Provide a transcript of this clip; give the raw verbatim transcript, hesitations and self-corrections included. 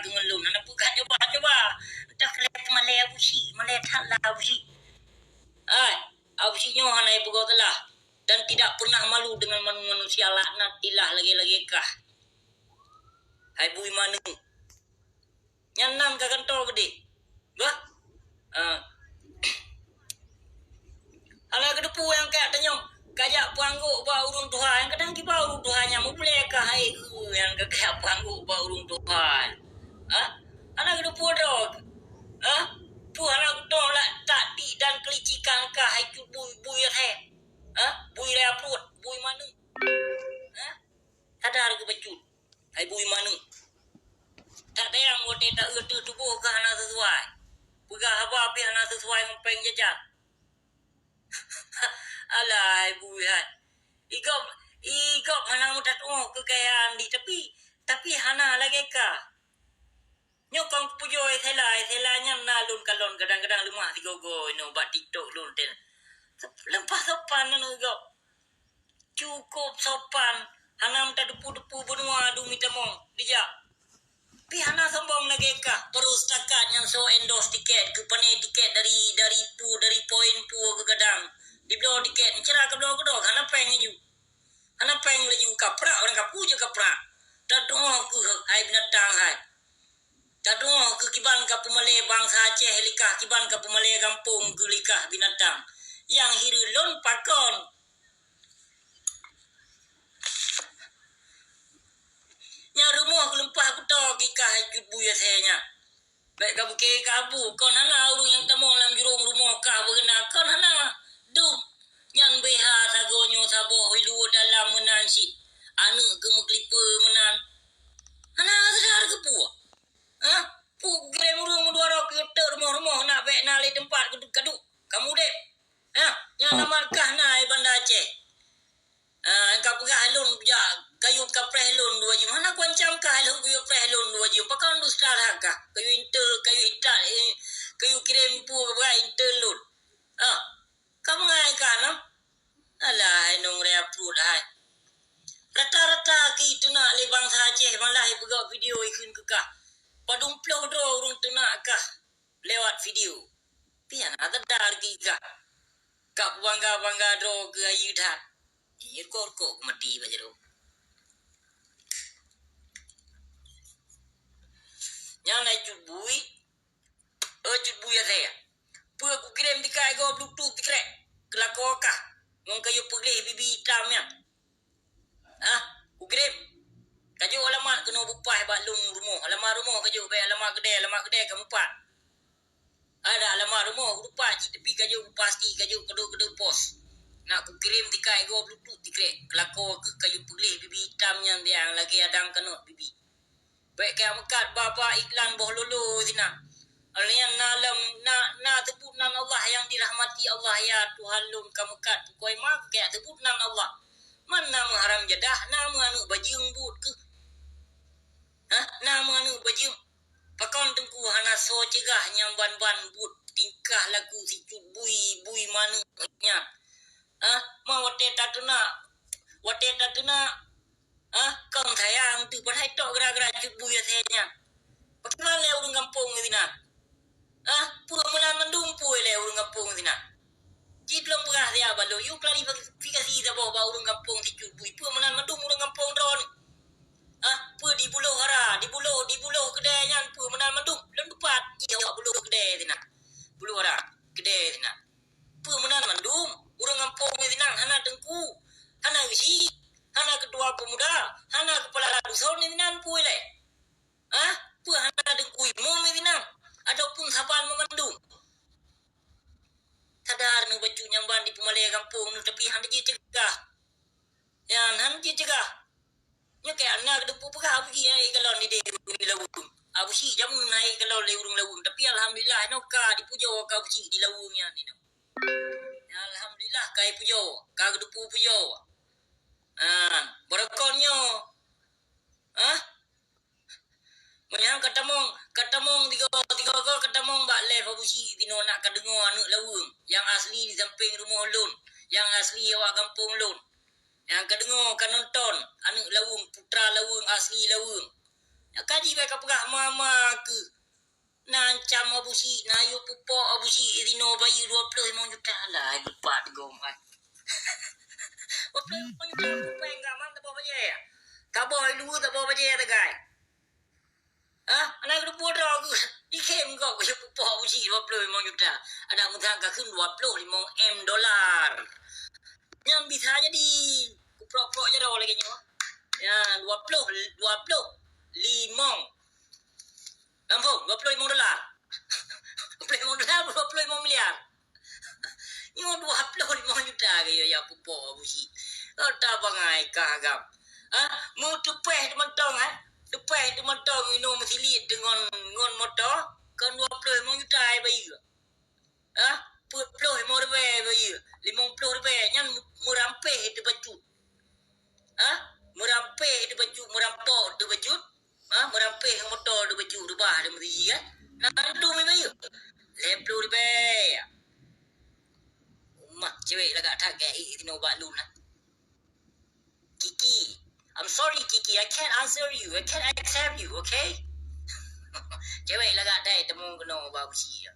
keu ngon lôn. Hana peugah cuba-cuba. Entah keu lheueh peumalée Abusyik, malée that lah Abusyik. Hai, Abusyik nyoe hana jipeugah teulah dan tidak pernah malu dengan manu-, manusia laknat ilah lagée-lagée kah. Hai bui maneuk. Nyan nan ka gantoe keudeh. Bah. Ah. Alah keudeupu nyang kajak tanyong, kajak peuanggok bak ureuëng tuha, nyang kadang kiba ureuëng tuha nyang mupleh ka hai geu nyang ka kajak peuanggok bak ureuëng tuha. Ha? Hana keudeupu droe. Ha? Peue hana keudroe lah taktik dan kelicikan ka hai cut bui-bui rheh. Ha? Bui rheh pruet, bui maneuk. Ha? Sadar keu bacut. Hai bui maneuk. Tak tayang watée ta-eu teuh tuboh ka hana seusuai. Peugah haba pih hana seusuai ngon péng jajan. Alah, hai bui hai. Igop, igop hana meutat-oh keukayaan di tapi, tapi hana lagée ka. Nyoe kon kupujoe Sela, Sela nyan na lôn kalon kadang-kadang leumah sigoe-goe inoe bak TikTok lôn ten. Leupah sopan nyoe igop. Cukup sopan, hana meutateupeue-teupeue beunua adu mitamong dijak. Pih hana sombong lagée kah, peureustakat nyang soe endorse tiket, keu pané tiket dari, dari pu, dari poin pu keu gadang. Dibloe tiket, cara keudroe-keudroe, hana péng laju. Hana péng laju, kaprak, ureuëng kapu je kaprak. Tadoe keuh hai binatang hai. Tadoe keuh kiban ka peumalée bansa Aceh likah, kiban ka peumalée gampông keuh likah binatang. Nyang hireuen lôn pakon. Nyang rumoh geulimpah kuto kikah cut bui asée nyan. Bék ka buke kabu, kon hana ureuëng nyang tamong lam jurông rumoh kah beugeunan, kon hana. Dum, nyan B H sagoe nyoe saboh ilu dalam meunan cit. Aneuëk geumeuklipe meunan. Hana sadar keupeue. Hah? Peue kukirém ureuëng meudua droe keu teuk rumoh-rumoh nak bék na lé teumpat keuduek-keuduek kamu udeb? Hah? Nyang nama kah na i Banda Aceh? Ah, ka peugah lôn jak kayue kapreh lôn dua jeuem. Hana kuancam kah lôn kayue preh lôn dua jeuem. Pakon dusta that kah? Kayue intel, kayue itat, eh, kayue kirém peue keupeue intel lôn. Ah, ka meungai kah nyoe? Alah, hai nong rea pruet hai. Rata-rata keu iteunak lé bansa Aceh malah ipeugah video ikheun keu kah. Padum ploh droe ureuëng teunak kah lewat video. Pian hana teuda rugi kah. Ka peubangga-bangga droe keu ayeue that. Nyoe rukok-rukok keu mati bak jaroe. Nyan hai cut bui, eh, cut bui asée. Peue kukirém tikai goe Bluetooth tikrek keu lakoe kah ngon kayue peugleh bibi itam nyan. Hah? Kukirém. Kajok alamat keunoe beupaih bak lôn rumoh. Alamat rumoh kajok bék alamat keudè, alamat keudè ka mupat. Ada alamat rumoh, lupa cit, tapi kajok pasti kajok keudeuh-keudeuh pos. Nak kukirém tikai goe Bluetooth tikrek. Keu lakoe keuh kayue peugleh bibi itam nyan tiang lagée adang kanot bibi. Bék kaya meukat ba-ba iklan boh lolo sinan. Nyan na lom, na, na seubut nan Allah nyang dirahmati Allah, ya Tuhan lôn ka meukat pukoi ma kaya seubut nan Allah. Man na meuharam jadah, na meuaneuëk bajeueng buet keuh. Hah? Na meuaneuëk bajeueng. Pakon teungku hana soe cegah nyang ban-ban buet tingkah laku si cut bui, bui maneuëk nyan? Hah? Ma watée tateunak, watée tateunak, hah? Kon sayang teuh padahai tok gara-gara cut bui asée nyan. Pakon lé ureuëng gampông sinan? Hah? Peue meunan mandum peue lé ureuëng gampông sinan? Cit lôn peugah siat bak lôn, yue klarifikasi saboh bak ureuëng gampông si cut bui. Peue meunan mandum ureuëng gampông droeneuh? Hah? Peue dibuloh ara, dibuloh, dibuloh keudè nyan peue meunan mandum? Lôn teupat jih awak buloh keudè sinan. Buloh ara, keudè sinan. Peue meunan mandum? Ureuëng gampông sinan hana teungku, hana geuchik, hana keutua peumuda, hana keupala duson sinan peue lé? Hah? Peue hana teungku imum sinan? Ataupun saban meumandum? Sadar neuh bacut nyang ban dipeumalée gampông neuh, tapi hana jicegah. Nyan hana jicegah. Nyoe kaya na geuteupeue peugah Abu Ji, eh, kalon di deh di Laweueng. Abu Ji jameun na, eh, kalon lé ureuëng Laweueng, tapi alhamdulillah inoe ka dipujoe ka Abu Ji di Laweueng nyan inoe. Alhamdulillah ka ipujoe, ka geuteupeue pujoe. Ah, beureukat nyoe. Hah? Meunyoe katamong, katamong tiga, tiga-tiga katamong bak live Abu Ji sinoe nak kadeungoe aneuëk Laweueng nyang asli di sampéng rumoh lôn, nyang asli awak gampông lôn. Nyang kadeungoe kanonton aneuëk Laweueng, putra Laweueng, asli Laweueng. Nyak kaji bèk kapeugah mama keuh. Na ancam Abu Syik, na yue pupok Abu Syik, inoe bayeue dua ploh limong juta. Alah, lupa teugom kan. Dua ploh limong juta pupok enggak mang taboh bajèe. Taboh i luweue taboh bajèe tagai. Hah? Aneuk keuneuk puwoe droe keuh. Ikhém kok keu pupok Abu Syik dua ploh limong juta. Adak meusangka kheun dua ploh limong M dolar. Nyan bisa jadi. Kuprok-prok jaroe lagèe nyoe. Ya, dua ploh, dua ploh limong. Lampôh, dua ploh limong dolar. Dua ploh limong dolar, dua ploh limong miliar. Nyoe dua ploh limong juta keu ya pupok Abu Syik. Kata bangai kah agam. Ha? Mu teupèh teumontong, ha? Teupèh teumontong inoe meusiliet deungon, ngon moto, kon dua ploh limong juta ai bayeue. Ha? Peuet ploh limong ribèe bayeue. Limong ploh ribèe nyan meurampéh teubacut. Ha? Meurampéh teubacut, meurampok teubacut. Ha? Meurampéh ngon moto teubacut, reubah teumeusiji, ha? Na dum bayeue. Lhèe ploh ribèe. Ummah cewek lagak that keu inoe bak lôn, ha. Kiki. I'm sorry, Kiki. I can't answer you. I can't accept you, okay? Cewek lagak that teumèe keunoe bak Abu Syik.